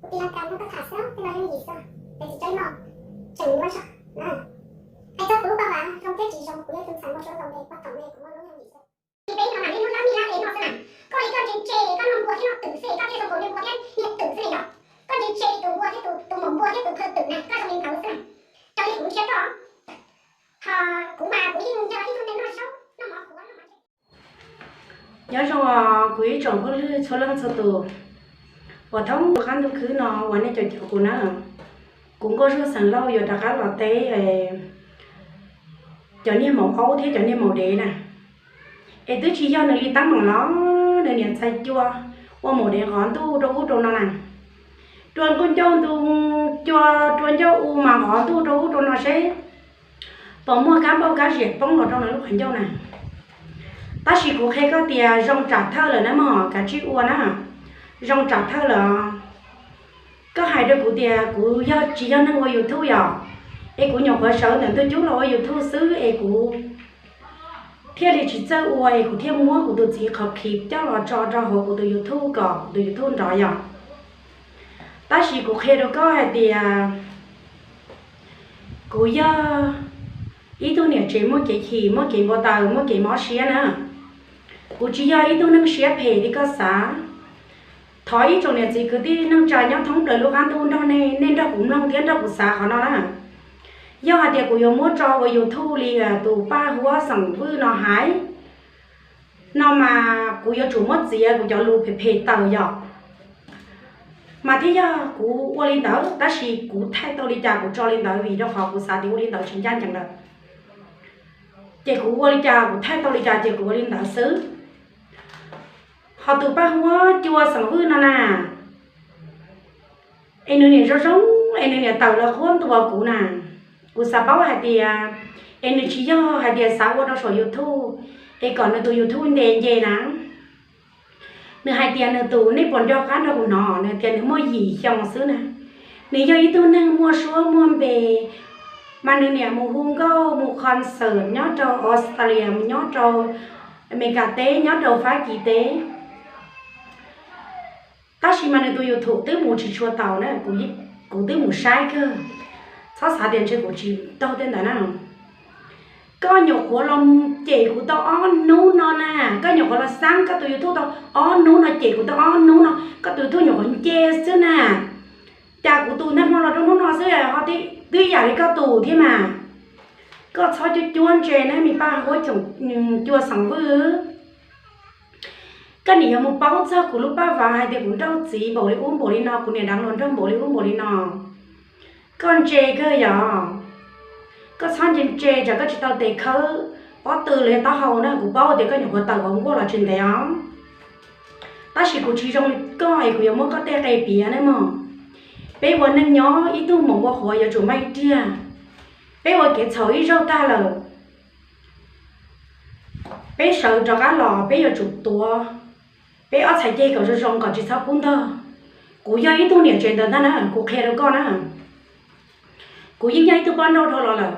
Kuv tis Las Kas no koj tham xwb, tej no yooj yim xwb, tes tsis tso ib mos, tseem muaj zog. Hais txog kuv lub paj vav zoo thiab tsis zoo, kuv yog tus xav muaj suab tau me, poj tom me, kuv muaj lub yooj yim xwb. Ces peb no mas nej hnub lab mij lab ev noj xwb na. Koj li koj ntse ntse li koj noj npua thiab noj twm xwb, koj thiaj zoo nkaus li npua thiab niag twm xwb ne yog. Koj ntse ntse li tus npua thiab tus, tus maum npua thiab tus phawj twm na, koj zoo li ntawd xwb na. Raws li kuv ntsia koj, ho kuv mas kuv yeej yog ib tug neeg noj zaub noj mov qhuav noj mov. Nyob zoo os kuv ib tsoom phooj ywg txhua leej txhua tus uas thoob qab ntuj khwb no uas nej caum caum kuv na. Kuv Nkauj Zuag xeem Lauj yuav rov qab los teb cov niag maum aub thiab cov niag maum dev na. Es twb tsis yog nws li tab meeg los nws niam ntxhais cua ua maum dev nqov ntuj rau ub rau no na. Rua nkauj ncauj ntu cua, rua ncauj u mas nqov ntuj rau ub rau no seb puas muaj kab npauj kab ziam poob los rau nws lub qhov ncauj na. Tab sis kuv qhia koj tias zoo tsam thawj lawm na mog, kav tsij ua na. Zoo tsam thawj lawm. Koj hais rau kuv tias kuv yog tsis yog neeg ua YouTube yom, es kuv nyuam qhuav sawv ntawm ntug cub los ua YouTube xwb es kuv thiaj li tsis txawj ua es kuv thiaj muab kuv tus txiv qhov clip coj los tso rau hauv kuv tus YouTube kom kuv tus YouTube nrov yom. Tab sis kuv qhia rau koj hais tias kuv yog ib tug niam tsev muaj kev chim, muaj kev npau taws, muaj kev mob siab na. Kuv tsis yog ib tug neeg siab phem li koj xav. Thov ib tsoom niam txiv kwv tij neej tsa nyob thoob plaws lub qab ntuj nrog nej, nej nrog kuv mloog thiab nrog kuv xav qhov no na. Yog hais tias kuv yuav muab tso ua YouTube li tus Paj Huab xeem Vwj no hais no mas kuv yuav tsum muab txiav kuv cov lus phem phem tawm yom. Mas thiaj yog kuv ua li ntawd, tab sis kuv thaij tau li cas kuv tso li ntawd vim rau qhov kuv xav tias ua li ntawd tsis ncaj ncees lawm. Ces kuv ua li cas kuv thaij tau li cas ces kuv ua li ntawd xwb. Ho tus Paj Huab cua xeem Vwj no na, es nws niam zoo zoo, es nws niam tawm los qhuab ntuas kuv na. Kuv xav paub hais tias, es nws tsis yog hais tias xav ua rau saum YouTube, es kom nws tus YouTube nte nce na. Nws hais tias nws tus, nej puas nco qab nrog kuv hnov, nws tias nws muaj yim xyoo xwb na. Nws yog ib tug neeg muaj suab muaj npe, mas nws niam mus hu nkauj mus concert nyob rau Australia, mus nyob rau Amelikas teb, nyob rau Fab Kis teb. Tab sis mas nws tus YouTube twb mus tsis tshua taus na, kuv twb mus saib kawg. Txhob xav tias ntshe kuv tsis taug tej ntawd na. Koj nyuam qhuav los cem kuv tau ob hnub no na, koj nyuam qhuav los xab koj tus YouTube tau ob hnub no, cem kuv tau ob hnub no, koj tus YouTube nyuam qhuav nce xwb na. Cas kuv tus nag hmo los rau hnub no xwb ho twb ib yam li koj tus thiab mas. Koj txhob cuab cuab ntse na me Paj Huab cua xeem Vwj. Koj nim yuav mus paub txog kuv lub paj vav hais tias kuv nrauj txiv npaum li ub npaum li no, kuv niam deev hluas nraug npaum li ub npaum li no. Koj ntse kawg yom. Koj txhob ntse ntse tsam koj tsis tau tes khawb pob tw los yog taub hau na, kuv paub tias koj nyuam qhuav tawm hauv nkuaj los tsis ntev os. Tab sis kuv tsis zoo li koj es kuv yuav muab koj tej qe piav na mog. Peb ua neej nyob ib tug maum npua qhuav yuav tsum npaj riag. Peb ua kev txhaum ib zaug tag lawm, peb sawv rov qab los peb yuav tsum tuav peb ob txhais ceg kom zoo zoo kom tsis txhob kub ntog. Kuv yog ib tug niam tsev ntawd ntag na, kuv qhia rau koj na. Kuv yeej yog ib tug poj nrauj dhau los lawm.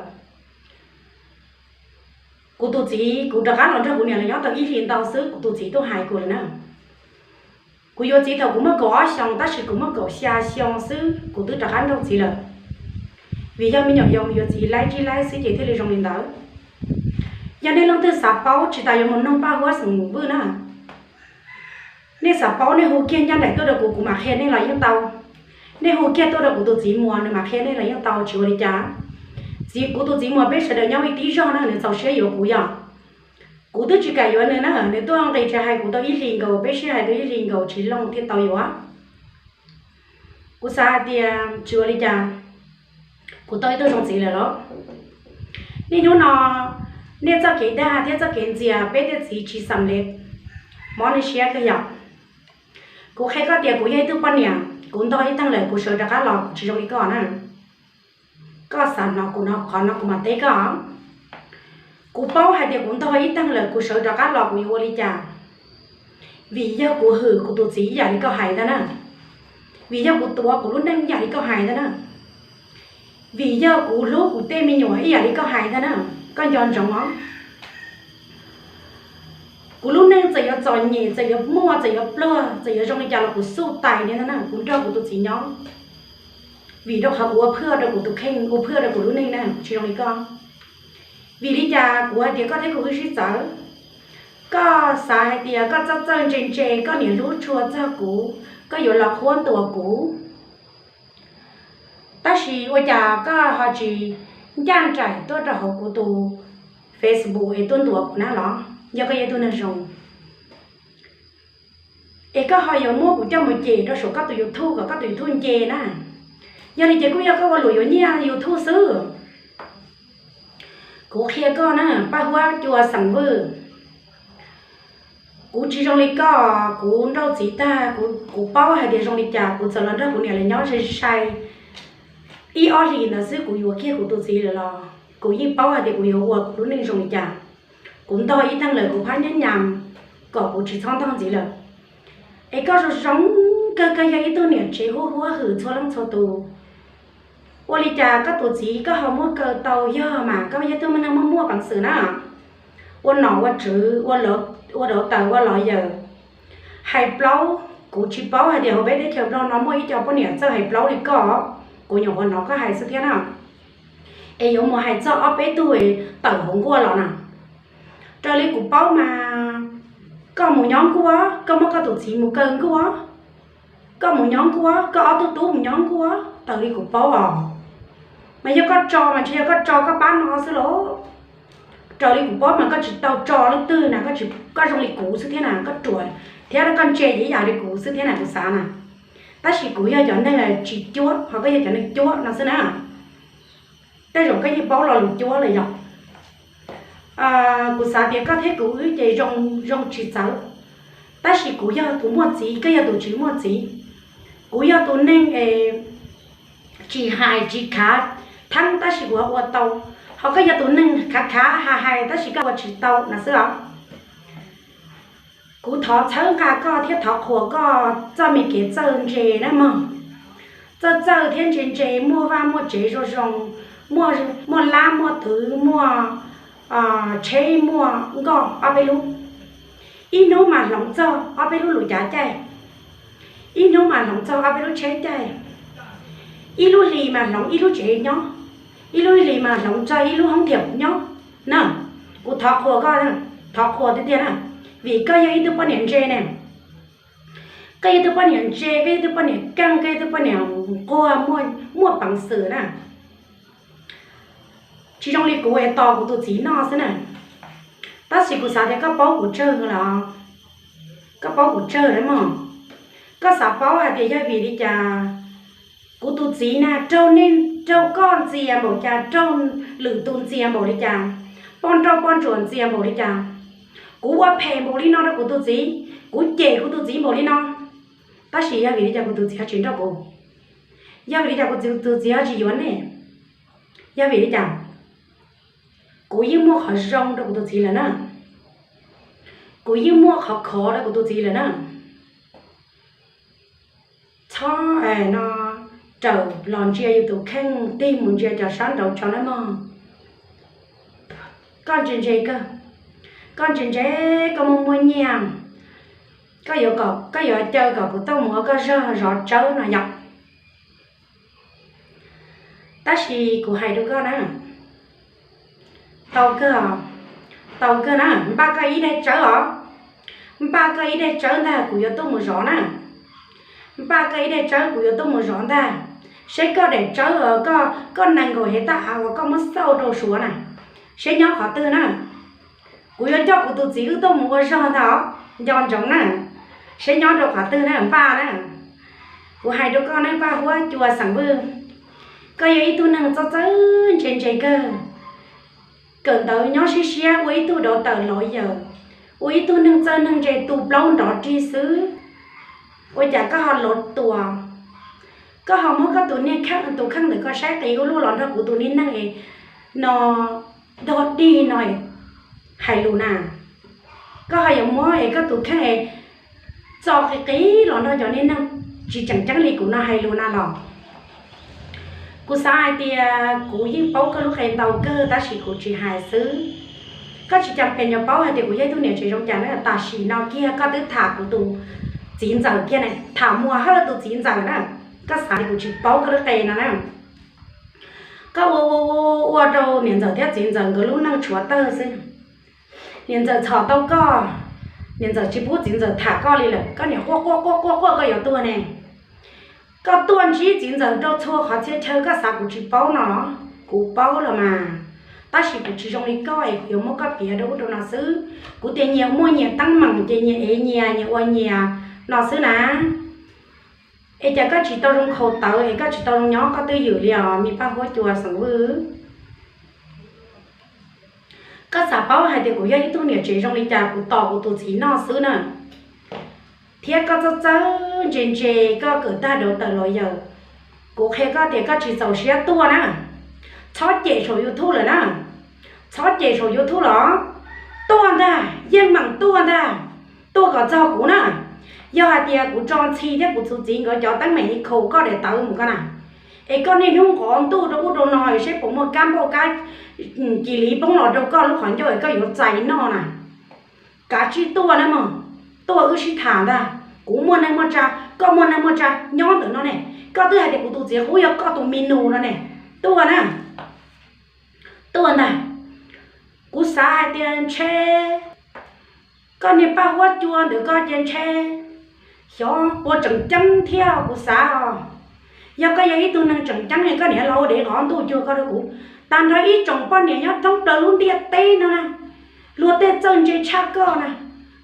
Kuv tus txiv, kuv rov qab los nrog kuv niam lawv nyob tau ib hlis ntau xwb kuv tus txiv tuaj hais kuv lawm na. Kuv yuav txiv thaum kuv muaj kaum ob xyoos, tab sis kuv muaj kaum xya xyoo xwb kuv twb rov qab nrauj txiv lawm. Vim yog me nyuam yaus yuav txiv laib ntsib laib xwb ces thiaj li zoo li ntawd. Yog nej leej twg xav paub tsis tas yuav mus noog Paj Huab xeem Vwj na. Nej xav paub nej hu kiag ncaj nraim tuaj rau kuv, kuv mam qhia nej los yeej tau. Nej hu kiag tuaj rau kuv tus txiv muas, nws mam qhia nej los yeej tau, tsis ua li cas. Txiv, kuv tus txiv muas peb sawv daws nyob ib tib zog na, nws txaus siab yuav kuv yom. Kuv twb tsis kam yuav nws na, nws tuaj nqis tsev hais kuv tau ib hlis nkaus, peb sib hais tau ib hlis nkaus tsis looj thiaj tau yuav. Kuv xav hais tias tsis ua li cas, kuv tau ib tug zoo txiv lawm los. Niaj hnub no nej txoj kev dag thiab txoj kev ntxias peb tej txiv tsis xam lev, mob nej siab kawg yom. Kuv qhia koj tias kuv yog ib tug poj niam, kuv ntog ib teeg lawm kuv sawv rov qab los kuv tsis zoo li koj na. Koj xav hnov kuv no qhov no kuv mam teb koj. Kuv paub hais tias kuv ntog ib teeg lawm kuv sawv rov qab los kuv yuav ua li cas. Vim yog kuv hwm kuv tus txiv ib yam li koj hais ntag na. Vim yog kuv tuav kuv lub neej ib yam li koj hais ntag na. Vim yog kuv hlub kuv tej me nyuam ib yam li koj hais ntag na. Koj nco ntsoov os. Kuv lub neej txawm yuav txom nyem, txawm yuav muaj, txawm yuav pluag, txawm yuav zoo li cas los kuv xub tais li ntawd na, kuv nrog kuv tus txiv nyob. Vim rau qhov kuv ua phwj rau kuv tus kheej, ua phwj rau kuv lub neej na, tsis zoo li koj. Vim li cas kuv hais tias koj thiab kuv wb sib txawv? Koj xav hais tias koj txawj txawj ntse ntse, koj niam hlub tshua txog kuv, koj yuav los qhuab ntuas kuv. Tab sis ua cas koj ho tsis ncaj nraim tuaj rau hauv kuv tus Facebook es tuaj ntuas kuv na los? Yog koj yog ib tug neeg zoo, es koj ho yuav muab kuv coj mus cem rau saum koj tus YouTube kom koj tus YouTube nce na. Yog li ces kuj yog koj ua luam yuav nyiaj YouTube xwb. Kuv qhia koj na, Paj Huab Cua Xeem Vwj, kuv tsis zoo li koj. Kuv nrauj txiv tag, kuv paub hais tias zoo li cas, kuv txawm los nrog kuv niam lawv nyob sai sai ib ob hlis ntawd xwb kuv yuav kiag kuv tus txiv lawm los kuv yeej paub hais tias kuv yuav ua kuv lub neej zoo li cas. Kuv ntog ib teeg lawm kuv phab nyab nyam kom kuv tsis txhob ntog ntxiv lawm. Es koj zoo zoo kawg, koj yog ib tug niam tsev huab huab hwm txhua leej txhua tus. Ua li cas koj tus txiv koj ho muab kaw tau? Yog mas koj yog tug neeg muaj muaj peev xwm na, ua nom ua tswv, ua dauv taws ua lawyer. Hais plaub, kuv tsis paub hais tias hauv peb teb chaws Nplog no muaj ib co poj niam txawj hais plaub li koj. Kuv nyuam qhuav hnov koj hais xwb thiab na. Es yuav mus hais txog ob peb tug tawm hauv nkuaj los na. Raws li kuv paub mas koj mus nyob nkuaj, koj muab koj tus txiv mus kaw nkuaj, koj mus nyob nkuaj, koj ob tug tub mus nyob nkuaj, raws li kuv paub os. Mas yog koj tso mas ntshe yog koj tso koj pab no xwb lauj. Raws li kuv paub mas koj tsis tau tso leej twg na, koj zoo li kuv xwb thiab na, koj ruam thiab koj ntse ib yam li kuv xwb thiab na, kuv xav na. Tab sis kuv yog cov neeg tsis cuab, ho koj yog cov neeg cuab no xwb na. Tej zaum koj yeej paub lo lus cuab lawm yom. Kuv xav tias koj thiab kuv wb ces zoo tsis txawv, tab sis kuv yog tus muaj txiv, koj yog tus tsis muaj txiv. Kuv yog tus neeg es tsis hais tsis khav theeb tab sis kuv ua tau, ho koj yog tus neeg khav khav hais hais tab sis koj ua tsis tau no xwb os. Kuv thov txhawb nqa koj thiab thov qhuas koj txoj me kev txawj ntse na mog. Txawj txawj thiab ntse ntse, muaj vaj muaj tsev zoo zoo, muaj lab muaj twv, muaj tsheb muaj nkoj ob peb lub. Ib hnub mas hloov txog ob peb lub luv cav caij, ib hnub mas hloov txog ob peb lub tsheb caij, ib lub hlis mas hloov ib lub tsev nyob, ib lub hlis mas hloov txog ib lub hoob thiam nyob na. Kuv thov qhuas koj, thov qhuas tiag tiag na, vim koj yog ib tug poj niam ntse ne. Koj yog ib tug poj niam ntse, koj yog ib tug poj niam keej, koj yog ib tug poj niam nquag, muaj peev xwm na. Tsis zoo li kuv es tos kuv tus txiv noj xwb na. Tab sis kuv xav tias koj paub kuv tsawg los? Koj paub kuv tsawg lawm mog? Koj xav paub hais tias yog vim li cas kuv tus txiv na raug nej, raug koj ntxias npaum cas, raug lwm tus ntxias npaum li cas, poj nrauj poj ntsuam ntxias npaum li cas, kuv ua phem npaum li no rau kuv tus txiv, kuv cem kuv tus txiv npaum li no, tab sis yog vim li cas kuv tus txiv ho tsis nrauj kuv? Yog vim li cas kuv tus txiv ho tsis yuav nej? Yog vim li cas? Kuv yeej muaj qhov zoo rau kuv tus txiv lawm na. Kuv yeej muaj qhov khov rau kuv tus txiv lawm na. Txhob no rawm los ntsia yus tus kheej, tig mus ntsia cov sab nraud tso nawb mog. Koj ntse ntse kawg, koj ntse ntse, koj muaj muaj nyiaj, koj yuav, koj yuav caw kom kuv tuaj mus ua koj zog zov tsawb no yom. Tab sis kuv hais rau koj na, tau kawg, tau kawg na, npaj koj ib daim tsawb os. Npaj koj ib daim tsawb ntag, kuv yuav tuaj mus zov na. Npaj koj ib daim tsawb, kuv yuav tuaj mus zov ntag. Seb koj daim tsawb, koj nees nkaum hev taj av uas koj muab xauj rau suav na, seb nyob qhov twg na. Kuv yuav coj kuv tus txiv wb tuaj mus ua zog ntag os, nco ntsoov na. Seb nyob rau qhov twg na, npaj na. Kuv hais rau koj na, Paj Huab Cua Xeem Vwj, koj yog ib tug neeg txawj txawj ntse ntse kawg. Kawm ntawv nyob siab siab ua ib tug dauv tawm lawyer, ua ib tug neeg txawj neeg ntse tu plaub nrov rig xwb, ua cas koj ho luav tuas? Koj ho muab koj tus niag kheej, tus kheej ntawm koj saib qis ua luaj los nrog kuv tus niag neeg no dog dig no hais lus na. Koj ho yuav muab es koj tus kheej es txo qis qis los nrog cov niag neeg tsis tseem ceeb li kuv no hais lus na los? Kuv xav hais tias kuv yeej paub koj lub qe ntau kawg tab sis kuv tsis hais xwb. Koj tsis cas pes nyuag paub hais tias kuv yog ib tug niam tsev zoo cas na, tam sim no kiag koj twb tham kuv tus txiv ntxawm kiag na, tham Muas Hawj tus txiv ntxawm na. Koj xav tias kuv tsis paub koj lub qe no na. Koj ua ua ua ua rau niam ntxawm thiab txiv ntxawm nkawd lub neej tshuav tawg xwb. Niam ntxawm txhom tau koj, niam ntxawm tsis pub txiv ntxawm tham koj li lawm, koj niam quaj quaj quaj quaj quaj koj yuav tuag ne. Koj tuaj ntsib txiv ntxawm rau txhua qhov txhia chaw, koj xav kuv tsis paub no los? Kuv paub los mas, tab sis kuv tsis zoo li koj es kuv yuav muab koj piav rau ub rau no xwb. Kuv tias nyias muaj nyias teeb meem ces nyias ev nyias, nyias ua nyias no xwb na. Es cas koj tsis tau zoo khaus tawv es koj tsis tau zoo nyob koj twj ywm li os me Paj Huab Cua xeem Vwj? Koj xav paub hais tias kuv yog ib tug niam tsev zoo li cas, kuv tos kuv tus txiv noj xwb na. Thiab koj txawj txawj ntse ntse, koj kawm tag dauv tawm los yawm, kuv qhia koj tias koj tsis txaus siab tuaj na. Txhob cem saum YouTube lawm na. Txhob cem saum YouTube los? Tuaj ntag, yeej meem tuaj ntag. Tuaj kom txog kuv na. Yog hais tias kuv tso Ntxhi thiab kuv tus txiv nkawd cov teeb meem li khaus koj daim tawv mus koj na, es koj niaj hnub nqov ntuj rau ub rau no es seb puas muaj kab npauj kab cis liv poob los rau koj lub qhov ncauj es koj yuav txais noj na. Kav tsij tuaj na mog, tuaj wb sib tham ntag. Kuv muaj neej muaj tsa, koj muaj neej muaj tsa, nyob ntawm no ne. Koj twb hais tias kuv tus txiv qub yog koj tus mi nus no ne. Tuaj na, tuaj ntag. Kuv xav hais tias ntshe koj niag Paj Huab Cua ntawd koj cia ntshe xyov puas tseem ceeb thiab kuv xav os. Yog koj yog ib tug neeg tseem ceeb es koj niam los ua dev qhov ntuj cuag koj rau kuv, tag nrho ib tsoom poj niam nyob thoob plaws lub ntiaj teb no na, luag tej txawj ntse tshaj koj na,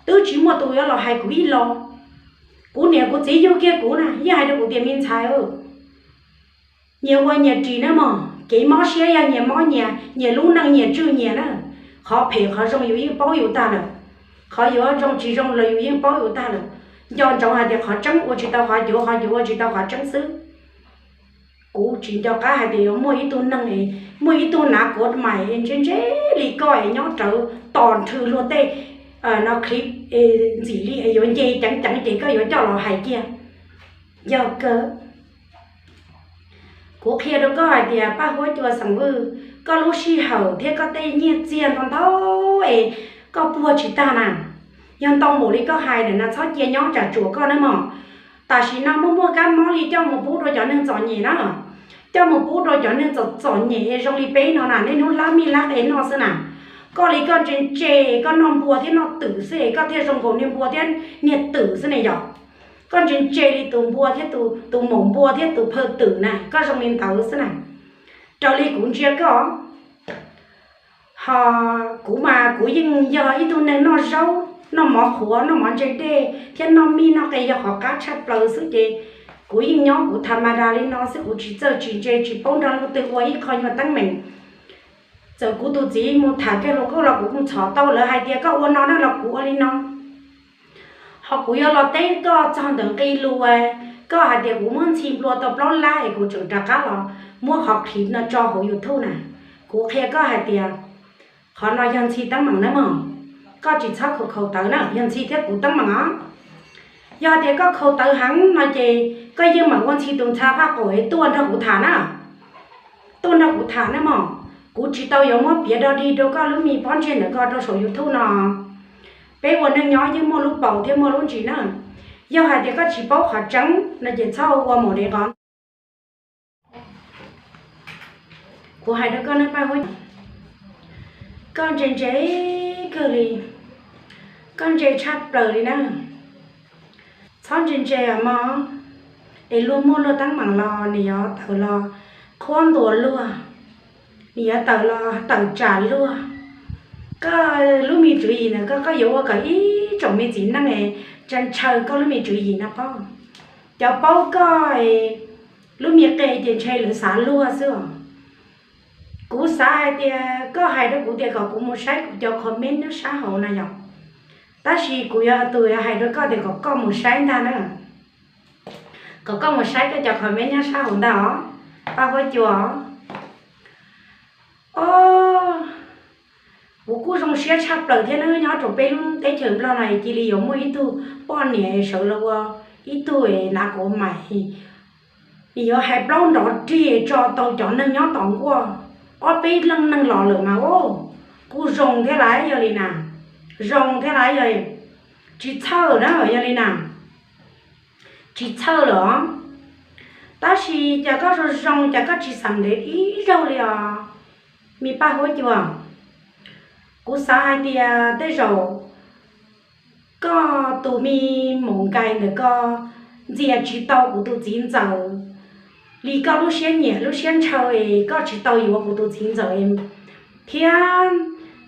twb tsis muaj tus yuav los hais kuv ib los. Kuv niam kuv txiv yug kiag kuv na yeej hais rau kuv tias me ntxhais, nyias ua nyias ris na mog, kev mob siab yog nyias mob nyias, nyias lub neej nyias tswj nyias na. Qhov phem qhov zoo yus yeej paub yus tag lawm, qhov yuav zoo tsis zoo los yus yeej paub yus tag lawm. Nco ntsoov hais tias qhov tseeb ua tsis tau qhov cuav, qhov cuav ua tsis tau qhov tseeb xwb. Kuv tsis nco qab hais tias yuav muaj ib tug neeg, muaj ib tug nav kuav mais ntse ntse li koj es nyob rawv tos nrhw luag tej no clip ntxim li es yuav nce ceev ceev ces koj yuav coj los hais kiag. Yog kawg, kuv qhia rau koj hais tias Paj Huab Cua xeem Vwj, koj lub sij hawm thiab koj tej nyiaj txiag ntau ntau es koj puag tsis tag na. Yog ntau npaum li koj hais ntawm no txhob cia nyob tsam tsuam koj na mog. Tam sim no muaj muaj kab mob li coj mus pub rau cov neeg txom nyem na, coj mus pub rau cov neeg txom txom nyem es zoo li peb no na, niaj hnub hlab mij hlab qe noj xwb na. Koj li koj ntse ntse, koj noj npua thiab noj twm xwb es koj thiaj zoo nkaus niag npua thiab niag twm xwb ne yom. Koj ntse ntse li tus npua thiab, tus maum npua thiab tus phaw twm na, koj zoo li ntawd xwb na. Raws li kuv ntsia koj, ho kuv mas kuv yeej yog ib tug neeg noj zaub noj mov qhuav noj mov ntse dej thiab noj mij noj qe yog qhov qab tshaj plaws xwb ces kuv yeej nyob kuv tha ma da li no xwb, kuv tsis txawj tsis ntse tsis paub nrog leej twg ua ib qho nyuag teeb meem. Txawm kuv tus txiv mus tham kiag hluas nkauj los kuv mus txhom tau lawv hais tias koj ua no na los kuv ua li no. Ho kuv yuav los teb koj txog ntawm nqi lus, koj hais tias kuv muab Ntxhi nplua tau plaub lab es kuv tseem rov qab los muab qhov clip no tso hauv YouTube na. Kuv qhia koj hais tias qhov no yog Ntxhi teeb meem na mog, koj tsis txhob khaus khaus tawv na, yog Ntxhi thiab kuv teeb meem os. Yog tias koj khaus tawv heev no ces koj yeej meem ua Ntxhi tus ntxhais vaj qaum es tuaj nrog kuv tham na, tuaj nrog kuv tham na mog. Kuv tsis tau yuav muab piav dog dig rau koj lub me pob ntseg ntawm koj rau saum YouTube no. Peb ua neej nyob yeej muaj lub paus thiab muaj lub ntsis na. Yog hais tias koj tsis paub qhov tseeb no ces txhob ua maum dev qhov. Kuv hais rau koj na Paj Huab, koj ntse ntse kawg li, koj ntse tshaj plaws li na. Txhob ntse ntse os mog, es luag muaj luag teeb meem los nws yuav tawm los qhuab ntuas luag, nws yuav tawm los tawm tsam luag. Koj lub me tswv yim ntawm koj, koj yuav ua kom ib tsoom me txiv neej es ntshaw koj lub me tswv yim no pob. Cov paub koj lub me qe ces ntshe lawv xav luag xwb os. Kuv xav hais tias koj hais rau kuv tias kom kuv mus saib kuv cov comment nyob sab hauv no yom. Tab sis kuv yog tus hais rau koj tias kom koj mus saib ntag na. Kom koj mus saib koj cov comment nyob sab hauv ntag os, Paj Huab Cua. Os, kuv kuj zoo siab tshaj plaws thiab na, nyob rau peb lub teb chaws Nplog no cia li yuav muaj ib tug poj niam sawv los ua ib tug nav kuav mais, nws yuav hais plaub nrov rig tso tau cov neeg nyob tom nkuaj. Ob peb leej neeg los lawm mas os, kuj zoo thiab lawm yog li na, zoo thiab lawm yog, tsis txhawj na yog li na, tsis txhawj lawm. Tab sis cas koj zoo zoo cas koj tsis xam ntev ib zaug li os, me Paj Huab Cua. Kuv xav hais tias tej zaum koj tus me maum nkais ntawm ko ntxias tsis tau kuv tus txiv ntxawm li koj lub siab nyiam lub siab ntshaw es koj tsis tau yuav kuv tus txiv ntxawm thiab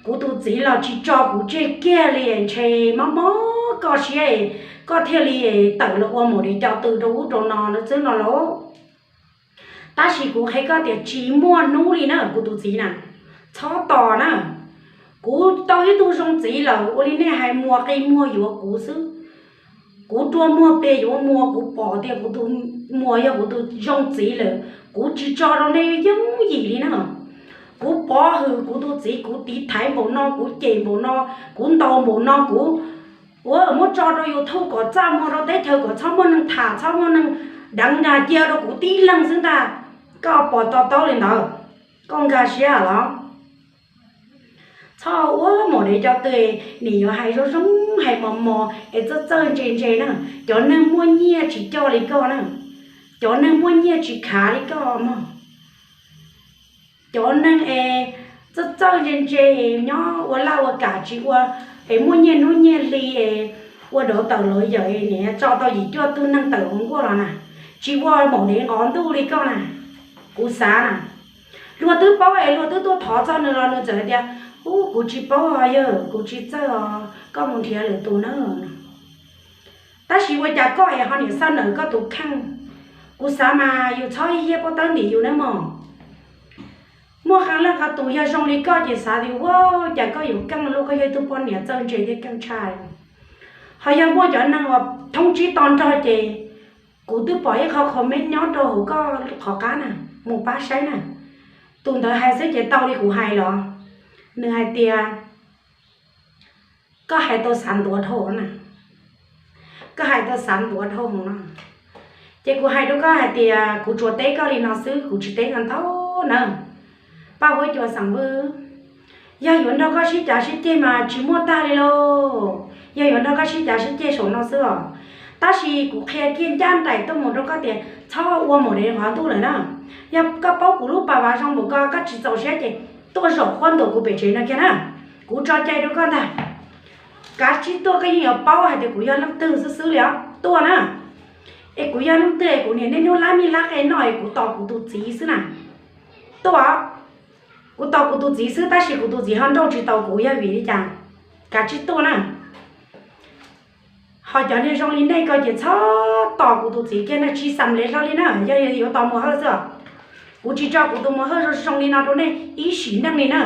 kuv tus txiv los tsis tso kuv tseg kiag li es ntshe mob mob koj siab es koj thiaj li tawm los ua maum dev co tw rau ub rau no xwb no lauj. Tab sis kuv qhia koj tias tsis muaj hnub li na kuv tus txiv na, txhob tos na. Kuv tau ib tug zoo txiv lawm ua li nej hais muas qi muag yuav kuv xwb. Kuv rua muag pes yuav muas, kuv pom tias kuv tus muas yog kuv tus zoo txiv lawm kuv tsis tso rau nej yooj yim li na. Kuv pov hwm kuv tus txiv, kuv tiv thaiv npaum no, kuv cem npaum no, kuv ntaus npaum no, kuv ua muab tso rau YouTube kom txaj muag rau teb chaws kom txhob muaj neeg tham txhob muaj neeg deev nkag cia rau kuv tib leeg xwb ntag. Koj pom to taub li ntawd, koj nkag siab los? Txhob ua maum dev co tw, nim yuav hais zoo zoo hais mos mos es txawj txawj ntse ntse na. Cov neeg muaj nyiaj tsis coj li koj na, cov neeg muaj nyiaj tsis khav li koj mog. Cov neeg es txawj txawj ntse ntse es nyob ua laj ua kam tsis ua, es muaj nyiaj hnub nyiaj hli es ua dov tawm los yawm es nim tso tau yim cuaj tug neeg tawm hauv nkuaj los na, tsis ua maum dev nqov ntuj li koj na. Kuv xav na, luag twb paub es luag twb tuaj thov txog nws los nws txawm hais tias, ub, kuv tsis paub os yawg, kuv tsis txawj os, koj mus nrhiav lwm tus na. Tab sis ua cas koj es ho niam xaj nawm koj tus kheej? Kuv xav mas yus txhob ib yiab pob tawb ntim yus nawb mog. Muaj qee leej qee tus yog zoo li koj ces xav tias, ua cas koj yuav keej luaj, koj yog ib tug poj niam txawj ntse thiab keej tshaj. Ho yog muaj cov neeg uas thoob tsib to nrog ces kuv twb pom ib qho comment nyob rau hauv koj qhov qab na, mus pab saib na. Tus ntawd hais xwb ces tau li kuv hais los? Nws hais tias, koj hais tau xav ntuav dhau na, koj hais tau xav ntuav dhau no. Ces kuv hais rau koj hais tias kuv tsuas teb koj li no xwb, kuv tsis teb koj ntau na. Paj Huab Cua Xeem Vwj, yog yuav nrog koj sib cav sib ceg mas tsis muaj tag li lauj. Yog yuav nrog koj sib cav sib ceg saum no xwb os. Tab sis kuv qhia kiag ncaj nraim tuaj mus rau koj tias txhob ua maum dev nqov ntuj lawm na. Yog koj paub kuv lub pas vav zoo npaum ko koj tsis txaus siab ces tuaj zaum qhuab ntuas kuv pem tsev no kiag na. Kuv tso cai rau koj ntag. Kav tsij tuaj, koj yeej yuav paub hais tias kuv yog leej twg xwb xwb li os. Tuaj na. Es kuv yog leej twg es kuv niam niaj hnub lab mij lab qe noj es kuv tos kuv tus txiv xwb na. Tuaj, kuv tos kuv tus txiv xwb tab sis kuv tus txiv ho nrauj tsis tau kuv yog vim li cas? Kav tsij tuaj na. Ho cov niag zoo li nej ko ces txhob tos kuv tus txiv kiag na, tsis xam lev hlo li na, yog yuav tos Mus Hawj xwb os. Kuv tsis tso kuv tus Mus Hawj zoo zoo li no rau nej ib sim neej li na.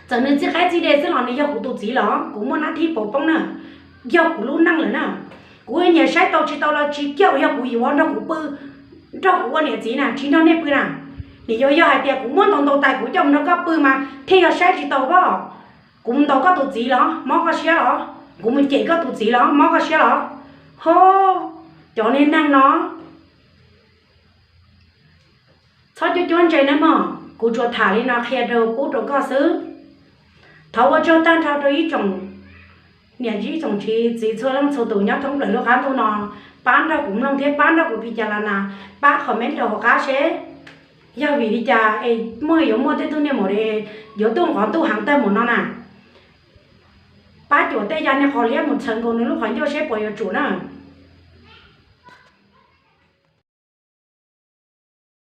Txawm nws txij qaib txij de xwb los nws yog kuv tus txiv los kuv muaj nab thib pauv poob na, yog kuv lub neej lawm na. Kuv nyiam saib tau tsis tau los tsis kiag, yog kuv yuav nrog kuv pw, nrog kuv ua niam txiv na, tsis nrog nej pw na. Nim yuav yog hais tias kuv muab ntaus ntaus tais kuv coj mus nrog koj pw mas thiaj yog saib tsis tau pob. Kuv mus ntaus koj tus txiv los mob koj siab los? Kuv mus cem koj tus txiv los mob koj siab los? Ho, cov niag neeg no txhob cuab cuab ntse nawb mog. Kuv tsuas tham li no qhia rau pub rau koj xwb. Thov ua tsaug tag nrho rau ib tsoom niam ib tsoom txiv txhua leej txhua tus nyob thoob plaws lub qab ntuj no, pab nrog kuv mloog thiab pab nrog kuv pi cas los na, pab comment rau hauv qab seb yog vim li cas es muaj yuav muaj tej tug niag maum dev yuav tuaj nqov ntuj heev tag mus no na. Pab cuam tej yam niag qos liab mus txhawv nkaus nws lub qhov ncauj seb puas yuav tsum na.